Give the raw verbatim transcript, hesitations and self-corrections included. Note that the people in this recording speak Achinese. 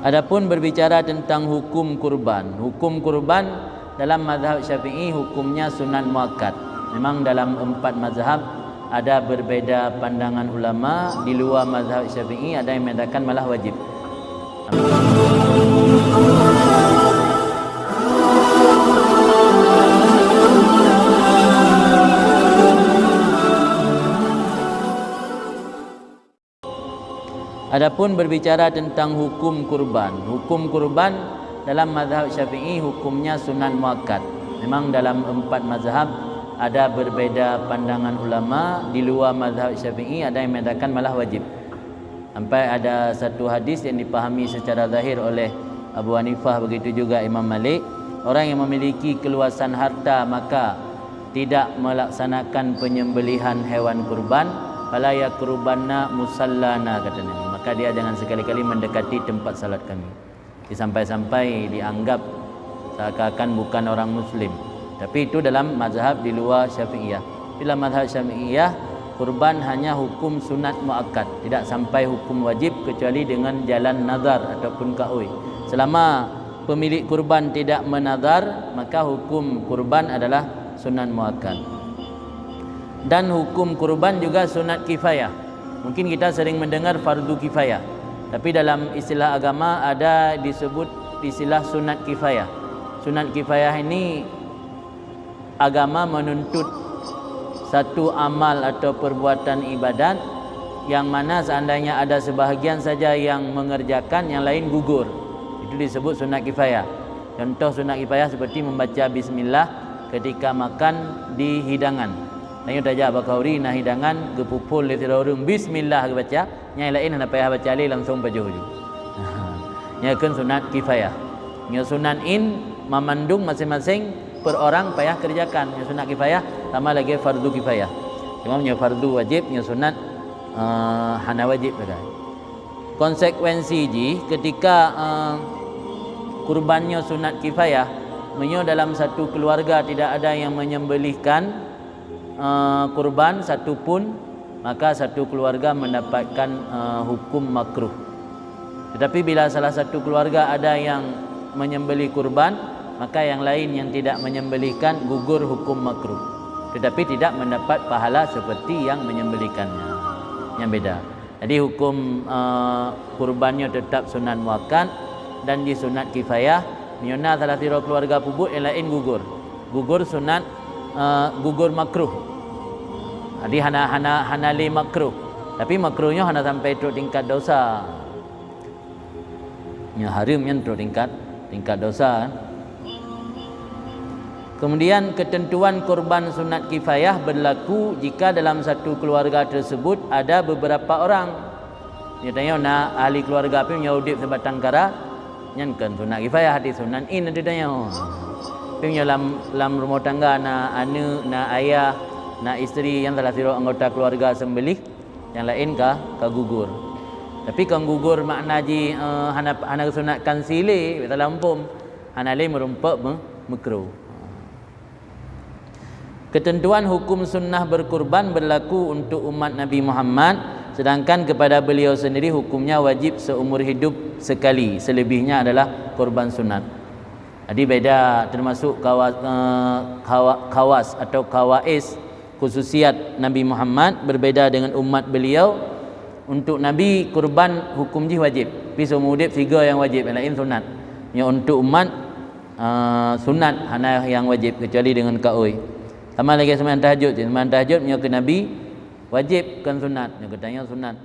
Adapun berbicara tentang hukum kurban, hukum kurban dalam mazhab Syafi'i hukumnya sunat muakkad. Memang dalam empat mazhab ada berbeda pandangan ulama, di luar mazhab Syafi'i ada yang mengatakan malah wajib. Adapun berbicara tentang hukum kurban, hukum kurban dalam mazhab Syafi'i hukumnya sunat muakkad. Memang dalam empat mazhab ada berbeda pandangan ulama, di luar mazhab Syafi'i ada yang mengatakan malah wajib. Sampai ada satu hadis yang dipahami secara zahir oleh Abu Hanifah, begitu juga Imam Malik, orang yang memiliki keluasan harta maka tidak melaksanakan penyembelihan hewan kurban, "Fala yaqrubanna musallana," kata Nabi, "maka dia jangan sekali-kali mendekati tempat salat kami." Jadi sampai-sampai dianggap seakan-akan bukan orang muslim. Tapi itu dalam mazhab di luar Syafi'iyah. Dalam mazhab Syafi'iyah, kurban hanya hukum sunat muakkad, tidak sampai hukum wajib kecuali dengan jalan nazar ataupun kaul. Selama pemilik kurban tidak menazar, maka hukum kurban adalah sunat muakkad. Dan hukum kurban juga sunat kifayah. Mungkin kita sering mendengar fardu kifayah, tapi dalam istilah agama ada disebut istilah sunat kifayah. Sunat kifayah ini agama menuntut satu amal atau perbuatan ibadat yang mana seandainya ada sebahagian saja yang mengerjakan, yang lain gugur. Itu disebut sunat kifayah. Contoh sunat kifayah seperti membaca bismillah ketika makan di hidangan. Tanyoe tajak bak khanduri na hidangan, geupeuphon lé sidroe ureuëng, "Bismillah," geubaca, nyang laén hana payah baca lé, langsung pajoh ju. Nyoe kheun sunat kifayah. Nyoe sunat in, mamandum maséng-maséng per orang payah kerjakan. Nyoe sunat kifayah sama lagée fardu kifayah. Cuma nyoe fardu wajib, nyoe sunat, eh, hana wajib sagai. Konsekuensi jih, ketika, eh, kurban nyoe sunat kifayah, meunyoe dalam satu keluarga tidak ada yang menyembelihkan, eh, kurban satu pun, maka satu keluarga mendapatkan, eh, hukum makruh. Tetapi bila salah satu keluarga ada yang menyembelih kurban, maka yang lain yang tidak menyembelihkan gugur hukum makruh, tetapi tidak mendapat pahala seperti yang menyembelihkannya. Nyang beda. Jadi hukum, eh, kurban nyoe tetap sunat muakkad dan jih sunat kifayah. Meunyoe na salah sidroe keluarga peubuet, yang laén gugur. Gugur sunat, eh, gugur makruh. Jadi hana, hana, hana lé makruh. Tapi makruh nyoe hana sampai trok tingkat dosa. Nyoe hareuem nyan trok tingkat, tingkat dosa, kan? Kemudian, ketentuan kurban sunat kifayah berlaku jika dalam satu keluarga tersebut ada beberapa orang. Nyoe tanyoe na ahli keluarga pih nyoe udeb sibatang kara, nyan kon sunat kifayah, di sunat in di tanyoe. Pih nyoe lam, lam rumoh tangga na aneuëk, na ayah, na isteri, nyang salah sidroe anggota keluarga seumbelih, nyang laén ka, ka gugur. Tapi kon gugur makna jih, eh, hana, hana geusunatkan sie lé, salah muphom, hana lé meurumpok me-, meukruh. Ketentuan hukum sunnah berkurban berlaku untuk umat Nabi Muhammad, sedangkan kepada beliau sendiri hukumnya wajib seumur hidup sekali, selebihnya adalah kurban sunat. Jadi beda, termasuk kawa-, eh, kawa-, khawas atau khawais, khususiat Nabi Muhammad berbeda dengan umat beliau. Untuk Nabi, kurban hukum jih wajib. Pi seumur udeb sigoe nyang wajib, nyang laén sunat. Nyoe untuk umat, eh, sunat, hana nyang wajib kecuali dengan kaul. Sama lagée seumayang tahajud, seumayang tahajud nyoe keu Nabi wajib, kon sunat, nyoe keu tanyoe sunat.